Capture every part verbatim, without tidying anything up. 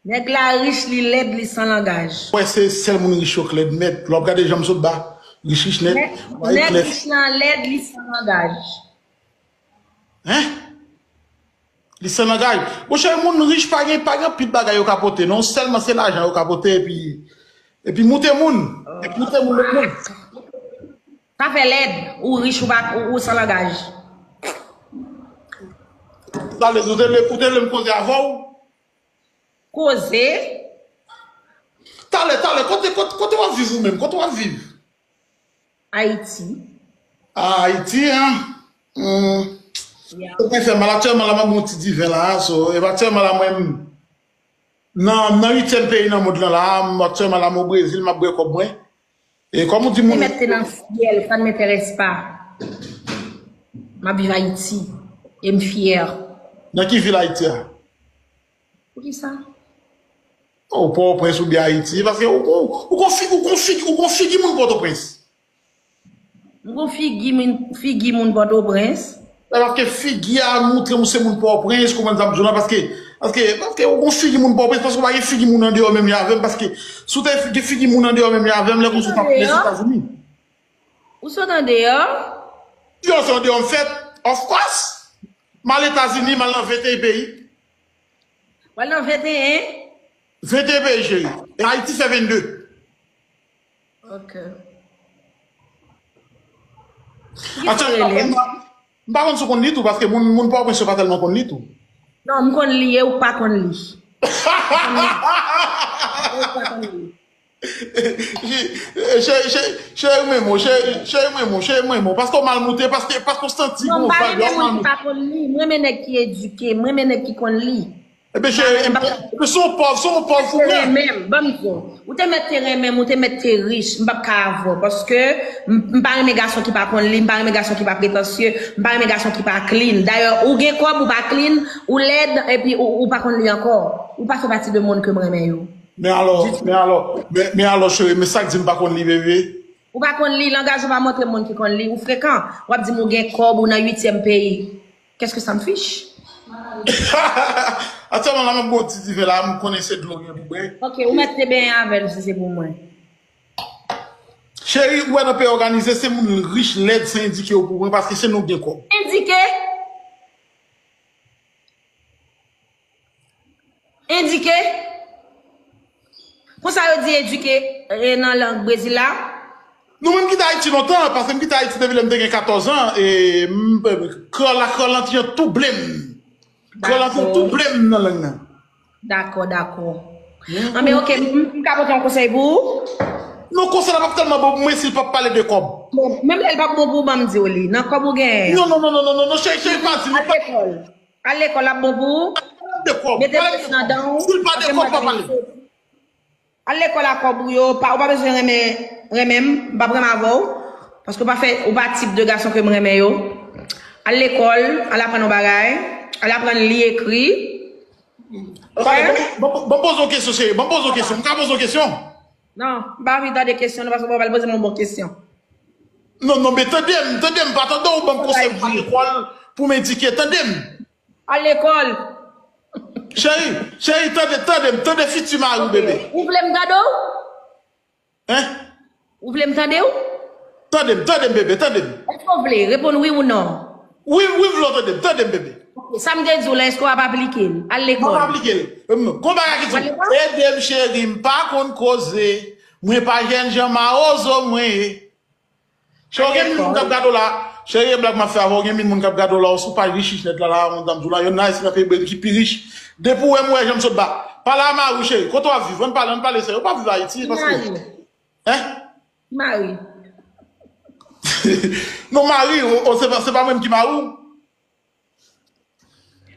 Nèg la rich, li lèd, li san langaj. Wè, se sèl moun rich yo k lèd nèt. Lè w ap gade jan m sot ba, rich, rich nèt. Nèg, nèg rich lan lèd, li san langaj. Hein? Li san langaj. Monchè, moun rich pa gen, pa gen anpil bagay yo ka pote, non. Sèlman se lajan yo ka pote, epi, epi moute moun. Epi moute moun, lòt moun. Sa fè lèd, ou rich, ou pa, ou, ou san langaj. Talè, ou te vle, ou te vle m koze avè w? Koze? Talè, talè, kote, kote, kote w ap viv ou menm? Kote w ap viv? Ayiti. Ah, Ayiti, hein? Hmm. Yeah. Sa fè mal aktyèlman la, m ap bwè yon ti diven la, so, e aktyèlman la, mwen, m nan, nan uityèm peyi nan mond lan la, m aktyèlman la, m o Brezil, m ap bwè kòb mwen. E kòm ou di moun. Mèt te nan syèl, ça ne m'intéresse pas. M ap viv Ayiti. E m fyè. Nan ki vil Ayiti a? Poukisa? Ou Pòtoprens oubyen Ayiti? Paske ou, ou, ou gon fi-, ou gon figi, ou gon figi moun Pòtoprens. M gon figi moun, figi moun Pòtoprens. Sa paske figi a moutre m ou se moun Pòtoprens, kouman sa m di w la, paske, paske, paske ou gon figi moun Pòtoprens, paske ou pa gen figi moun andeyò menm jan avè m, paske si w te gen figi moun andeyò menm jan avè m, lè konsa w t ap Lèzetazini. Ou sot andeyò? Yo, se andeyò m fèt, of course. M al Etazini, m al nan venteyen peyi. W al nan venteyen? Venteyen peyi, cheri. E Ayiti fè vennde. Ok. Atò, m pa konn si w konn li tou, paske moun, moun Pòtoprens yo pa tèlman konn li tou. Non, m konn li, e ou pa konn li. Ou pa konn li. Cheri, cheri, cheri, mwen mo, cheri, cheri, mwen mo, cheri, mwen mo. Paske w mal moute, paske, paske w santi gon vag la, w mal moute. Non, m pa renmen moun ki pa konn li. M renmen nèg ki edike, m renmen nèg ki konn li. Ebyen, cheri, ebyen, se yon pòv, se yon pòv ou pran. Renmen m, ban m di w. Ou te mèt te renmen m, ou te mèt te rich, m p ap ka avè w, paske m, m pa renmen gason ki pa konn li, m pa renmen gason ki pa pretansye, m pa renmen gason ki pa clean. Dayè, ou gen kòb, ou pa clean, ou lèd, epi ou, ou pa konn li ankò. Ou pa fè pati de moun ke m renmen yo. Men alò, men alò, men, men alò, cheri, men sa k di m pa konn li, bebe? Ou pa konn li, langaj ou pa montre moun ki konn li, ou frekan. W ap di m ou gen kòb, ou nan uityèm peyi. Qu'est-ce que ça me fiche? Aktyèlman la, m ap bwè yon ti diven la, m konnen se dlo gen pou bwè. Ok, ou mèt te benyen avè l si se pou mwen. Cheri, ou wè nan peyi òganize, se moun rich, lèd, san endike yo pou mwen, paske se nou gen kòb. Endike? Endike? Konsa yo di edike, e, nan lang Brezil la? Nou menm kite Ayiti lontan, paske m kite Ayiti depi lè m te gen katòz an, e, m, kreyòl la, kreyòl lan te tou ble m. Kreyòl lan te tou ble m nan lang nan. Dakò, dakò. Anben, ok, m, m ka pote yon konsèy pou ou? Non, konsèy la p ap tèlman bon pou mwen si l p ap pale de kòb. Bon, menm lè l p ap bon pou ou, ban m di w li. Nan kòb ou genyen an. Non, non, non, cheri, cheri, pa di, non, pa. Al lekòl. Al lekòl ap bon pou ou. Mete plis nan dan w. Si l pa de kòb, pa pale. Al lekòl ak kòb ou yo, pa, ou pa bezwen renmen, renmen m, m p ap renmen avè w. Paske ou pa fè, ou pa tip de gason ke m renmen yo. Al lekòl, al aprann yon bagay, al aprann li, ekri. Ok? Ban m, ban m poze yon kesyon, cheri. Ban m poze yon kesyon. M ka poze yon kesyon? Non, m pa anvi tande kesyon, non, paske ou pa pral poze m yon bon kesyon. Non, non, men tande m, tande m, pa tande w ban m konsèy pou lekòl, pou m edike, tande m. Al lekòl. Cheri, cheri, tande, tande m, tande fiti mari w, bebe. Ou vle m tande w? Hein? Ou vle m tande w? Tande m, tande m, bebe, tande m. Èske w vle? Reponn wi ou non. Wi, wi, m vle w tande m, tande m, bebe. Ok, sa m te di w la, èske w ap aplike l? Al lekòl. M ap aplike l. Hum, gon bagay ki di w, ede m, cheri, m pa konn koze. Mwen pa jènjan mawozo, mwen ye. Cheri, gen moun k ap gade w la. Cheri, e blag m ap fè avè w, gen moun k ap gade w la, ou sou paj rich rich nèt la, la, yon dam di w la, yonn nan Ayisyen nan peyi Brezil ki pi rich. Depi w wè m, w wè jan m sot ba. Pale a mari w, cheri. Kote w ap viv? Ann pale, ann pale serye. Ou pa viv Ayiti, paske. Hein? Mari. Non, mari, o, o, se pa, se pa mwen ki mari w.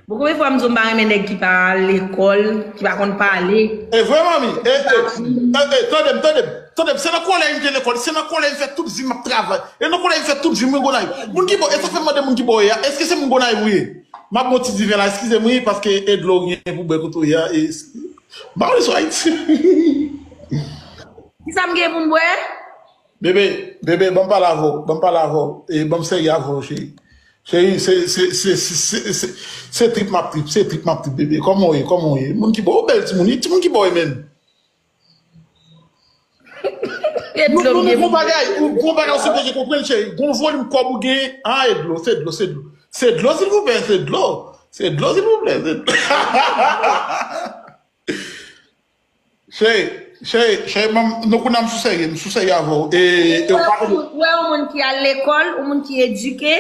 Bon, konbyen fwa m di w m pa renmen nèg ki pa al lekòl, ki pa konn pale? E vre, manmi? E, e, e, e, tande m, tande m, tande m, se nan kolèj m te lekòl, se nan kolèj m fè tout vi m ap travay. E nan kolèj m fè tout vi m, mwen Gonayiv. Moun ki bò, e sa fè m mande moun ki bò w ye a, èske se moun Gonayiv ou ye? M ap bwè yon ti diven la, eskize m wi, paske e dlo w gen pou bwè kote w ye a, e, m pa konn si w Ayiti. Kisa m gen pou m bwè? Bebe, bebe, ban m pale avè w, ban m pale avè w, e ban m serye avè w, cheri. Cheri, se, se, se, se, se, se, se trip m ap trip, se trip m ap trip, bebe. Kòman w ye? Kòman w ye? Moun ki bò, ou bèl timoun, timoun ki bò w ye menm? E Nou, dlo nou, m gen nou, gon pou bagay, ou, gon bagay ou sipoze konprann, cheri. Gon volim kòb ou gen, ah, e dlo, se dlo, se dlo. Se dlo, silvouplè, se dlo. Se dlo, silvouplè, se dlo. Cheri, cheri, cheri, man, nou kounye a m sou serye, m sou serye avè w. E, e w pa Ou wè yon moun ki al lekòl, yon moun ki edike,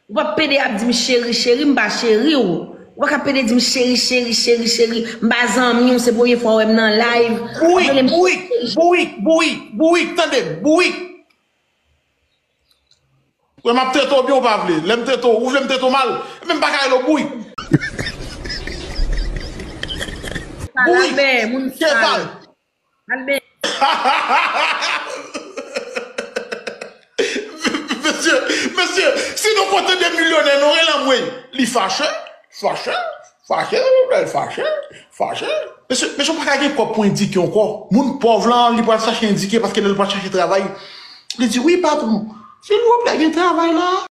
ou p ap pede ap di m cheri, cheri, m pa cheri w. Ou pa ka pede di m cheri, cheri, cheri, cheri, m pa zanmi w, se premye fwa w wè m nan live. Bourik, bourik, bourik, bourik, bourik, tande m, bourik. Wè m ap trete w byen ou pa vle. Lè m trete w, ou vle m trete w mal, men m pa ka rele w bourik. Bourik, Albert, moun sal. Albert. Mesye, mesye, si nou kontan de milyonè, nou rele anmwey. Li fache, fache, fache, silvouplè, fache, fache. Mesye, mesye, ou pa ka gen kòb pou endike ankò. Moun pòv lan, li pral chache endike paske lè l pral chache travay, li di, wi, patwon, silvouplè, gen travay la.